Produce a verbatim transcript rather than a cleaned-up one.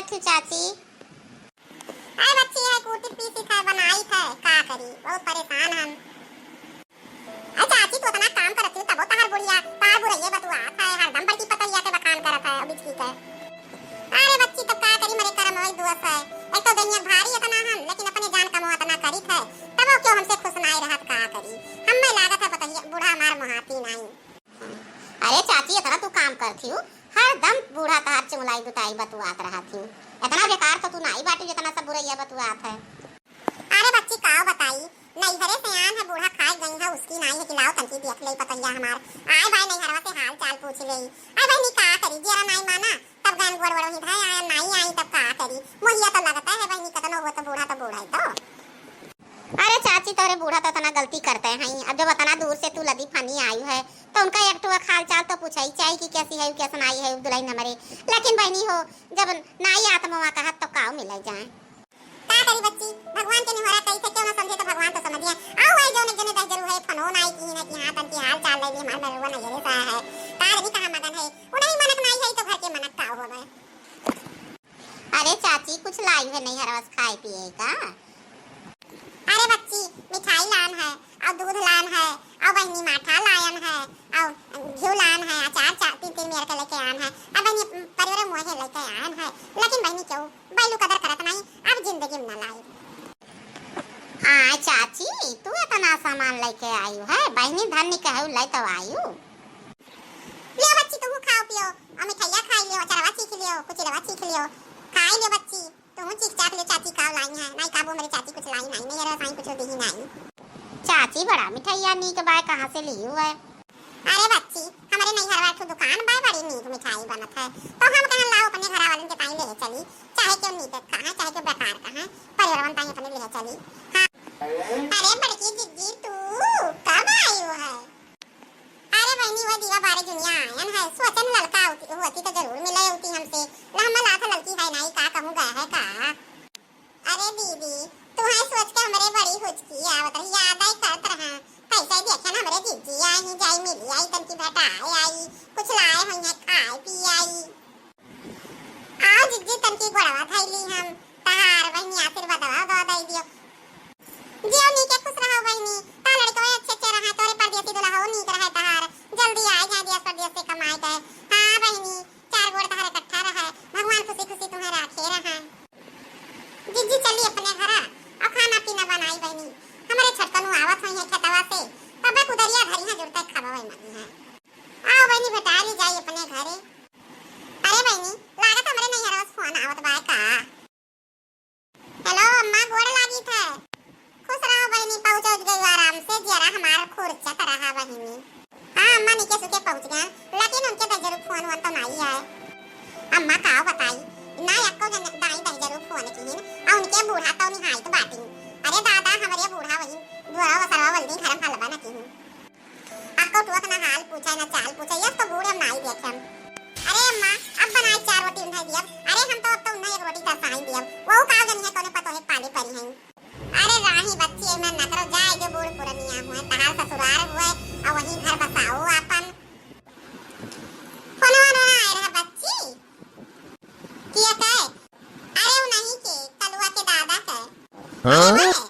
थी चाची। अरे बच्ची, है कूटी पीसी था, बनाई था, का करी, बहुत परेशान हम। अरे चाची, तू इतना काम करत ही, तबो तहार बुढ़िया, तहार बुढ़िया बतुआत है, हरदम बड़की पतोहिया के बखान करत है, बिचकी के। अरे बच्ची, तब का करी, मरे करम वही दोष है। एक तो दुनिया भारी इतना हम, लेकिन अपने जान कमो इतना करी थे, तबो क्यों हमसे खुश नाई रहत, का करी। हमें लागत है पतोहिया, बूढ़ा हमार मोहाती नाई। अरे चाची, इतना तू काम करत ही, हरदम बूढ़ा तहार चुंगलाई दुताई बतुआत रहत ही। इतना बेकार तो तू नाई बाटी, जितना सब बुरैया बतुआत है। अरे बच्ची, का बताई, नैहरे से आन है, बूढ़ा खाए गई है, उसकी नाई है कि लाओ तनकी देख ले पतोहिया हमार। आए भाई नैहरवा से हाल चाल पूछ ले। अरे बहनी, का करी, जेरा नाई माना, तब गैन गोड़ वड़ो ही धाए आया, नाई आई तब का करी। मोहिया तो लगता है बहनी, कतनो वो तो बूढ़ा तो बूढ़ा ही तो। अरे चाची, तोरे बूढ़ा तो इतना गलती करते हैं, अब जब इतना दूर से तू लदी फनी आई है, तो उनका एक ठो हाल चाल तो पूछा ही चाहिए कि कैसी है, कैसन आई है दुल्हन हमारे। लेकिन बहनी हो, जब नाई आत्मा कहा तो काव मिले जाए। का करी बच्ची, भगवान के निहोरा कइसे क्यों ना समझे, तो भगवान तो समझिए। आओ, आई जौन एक जने दह जरू है, फनो नाई की ना कि हाँ, तनकी हाल चाल ले ली, हमार मेरुआ नैहरे से आया है। का जानी कहाँ मगन है, वो नहीं मनक नाई है, तो घर के मनक का हो गए। अरे चाची, कुछ लाई है नहीं हरवस खाए पिए का? अरे बच्ची, मिठाई लान है, और दूध लान है, और बहनी माठा लायन है, और घिउ लान है, अचार चार, तीन, तीन मेर के लेके आन है। अब बहनी, परिवार मोहे लेके आन है, लेकिन बहनी क्यों बैलू कदर करत नहीं, अब जिंदगी में न लाई। आ चाची, तू इतना सामान लेके आयु है, बहनी धन्य कहू ले तो आयु। लियो बच्ची, तू खाओ पियो, और मिठाइया खाई लियो, अचारवा चीख लियो, कुचिलवा चीख लियो, खाई लियो बच्ची। तुहूँ चीख चाख ले, चाची का लाई है, नाई काबू मेरे चाची कुछ लाई नाई, नहीं रे साईं कुछ दी ही नाई। चाची बड़ा मिठाइया नीक बाय, कहाँ से लियू है? अरे बच्ची, हमरे नैहरवा एक ठो दुकान बाय, बड़ी नीक मिठाई बनत है, तो हम कहन लाओ अपने घर वालन के ताई ले चली, चाहे क्यों नीक का है, चाहे क्यों बेकार का है, परिवारवन ताई अपने ले चली। हाँ। अरे बड़की जिज्जी, तू कब आयू है? अरे बहनी, वो दीवा बारे जुनिया आयन है, सोचन ललका होती, होती तो जरूर मिले होती हमसे। लहमा लाथ ललकी है नाई, का कहूँ गए है का? अरे दीदी, तुम्हारे सोच के हमरे बड़ी हुचकी आवत रही, याद आई करत रहा। कैसे देखे ना हमरे जिज्जी आई, जाई मिली आई, तनकी भेटाए आई, कुछ लाए हुई है खाए पी आई। आओ जिज्जी, तनकी गोड़वा धइली हम, तहार बहिनी आशीर्वादवा दवा दई दियो। जियो नीके खुश रहो बहिनी, ता लड़कवे अच्छे अच्छे रहे, तोरे परदेसी दुल्हा हो नीक रहे तहार, जल्दी आए जाए देश परदेश से कमाए के। हाँ बहिनी, चार गोड़ तहार इकट्ठा रहे, भगवान खुशी खुशी तुम्हें राखे रहे। जिज्जी चली अपने घरा, और खाना पीना बनाई बहिनी, हमरे छोटकनू आवत होई है खेतवा से, तबे कुदरिया धरी है जुड़ते खावा वही मनी है। आओ बहिनी, भेटा ली जाई अपने घरे। अरे बहिनी, लागत हमरे नैहरवा से फोन आवत बा का? हेलो अम्मा, गोड़ लागी थे। खुश रहो बहिनी, पहुँच उच गई आराम से, जरा हमार खुरचत रहा बहिनी। हाँ अम्मा, निके सुके पहुँच गए, लेकिन उनके दहिजरू फोन वोन तो नाई आए। अम्मा का बताई, ना एको जन दाई दहिजरू फोन किहिन, आ उनके बूढ़ा तो निहायत बाटिन। अरे दादा, हमरे बूढ़ा वही दुआरा वसरवा वल्दी घर में हलवा न किहिन। अक्को टुअक ना हाल पूछे, ना चाल पूछे, यस तो बूढ़े हम नाई देखे हम। अरे अम्मा, अब बनाए चार रोटी उन्हें दियब। अरे हम तो अब तो उन्हें एक रोटी तरसाई दियब। वो का जनी है, कोने पतोहे पाले परी हैं। अरे राही बच्ची, एमे न करो, जाए जो बूढ़ पुरनिया हुए, तहार ससुरार हुए, और वहीं घर बसाओ आपन। कोनो ना आए रहा बच्ची? किया के? अरे उ नहीं के, कलुआ के दादा के। हाँ? अरे वो है,